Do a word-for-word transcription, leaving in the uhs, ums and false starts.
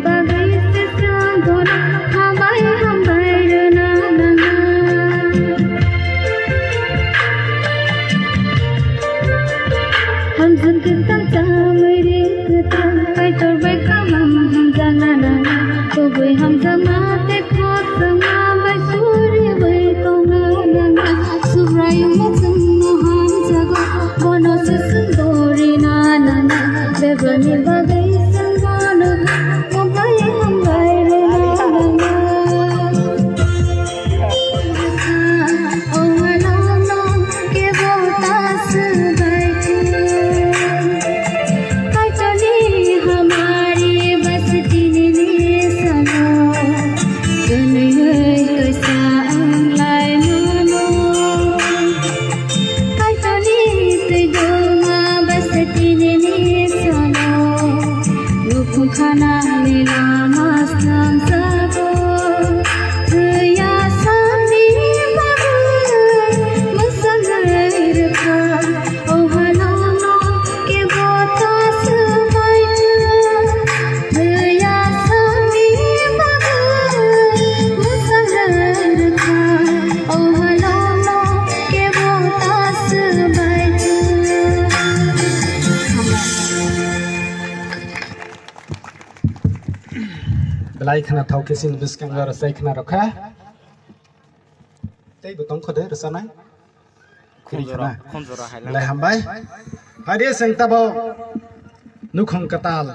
Bagwi se sangona hambai hambai rwna nangna. Hamjwk kwtal chamwi ri kwtal Kaitor bai kaham hamjakna nangna. Kubui hamjakma tei khoroksa ma bai suri bai tongna nangna. Subraiyungno chwngno hamjago, bono se chwng dorina nangna. Bebani bagwi chwng bono hambai hambai rwna nangna. O halongno kebo ta swbai thung. Kaitorni hamari basti nini salo. Kwnwi kaisa wng lai mano. Kaitorni twi duma basti nini salo. Nukhung khana ni lama slam sabo. Thwiya sani bagwi mwsang rwkha. O halongno kebo ta swbai thung. Thwiya sani bagwi mwsang rwkha. O halongno kebo ta swbai thung. Belai khna thok khe chini bwskango rwchai khna rwkha. Tei bo tong kho de rwchanai. Khunjora, khunjora hai lang. Belai hambai. Hai de, chwng tabo nukhung kwtal